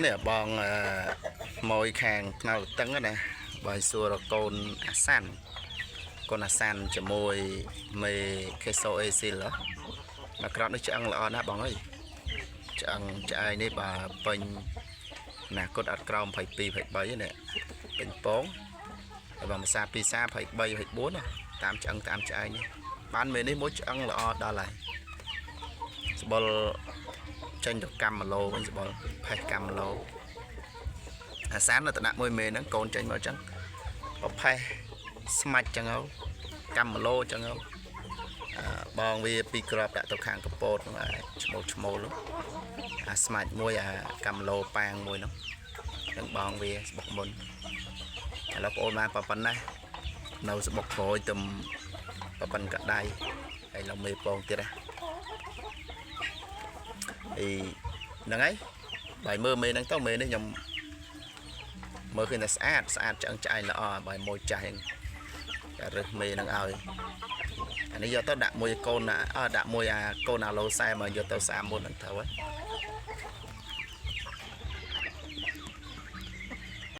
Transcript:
នេះបងអឺម៉ួយខាងថ្នោតតឹងណាបើសួររកកូនអាសាន់កូនអាសាន់ជាមួយមេខេសូអេស៊ីលហ៎មកក្រោតនេះឆ្អឹងល្អណាស់បងអើយឆ្អឹងឆ្អែងនេះបើពេញអនាគតអត់ក្រោម22 23នេះពេញពងហើយបើភាសាពីសា23 24ណាតាមឆ្អឹងតាមឆ្អែងនេះបានមេនេះមួយឆ្អឹងល្អដល់ហើយស្បុលចេញទៅកម្មឡូវិញស្បុលផេះកម្មឡូ អាសាននៅតំណាក់មួយមេហ្នឹងកូនចេញមកចឹងប្រផេះស្មាច់ចឹងហៅកម្មឡូចឹងហៅអឺបងវាពីរក្របដាក់ទៅខាងកពតហ្នឹងអាឈ្មោលឈ្មោលហ្នឹងអាស្មាច់មួយអាកម្មឡូប៉ាងមួយហ្នឹងនឹងបងវាស្បុកមុនឥឡូវបងអូនបានប៉ុណ្ណេះនៅស្បុកក្រោយទំប៉ុណ្ណកដៃហើយឡើងមេពងទៀតណាអីហ្នឹងហើយបាយមើលមេហ្នឹងទៅមេនេះខ្ញុំ មើលឃើញតែស្អាតស្អាតឆ្អឹងឆ្អែងល្អបើមួយចាស់ហ្នឹងតែរើសមេហ្នឹងឲ្យអានេះយកទៅដាក់មួយកូនណាអើដាក់មួយអាកូនអាឡូសែមកយកទៅសាមុនហ្នឹងទៅហើយ។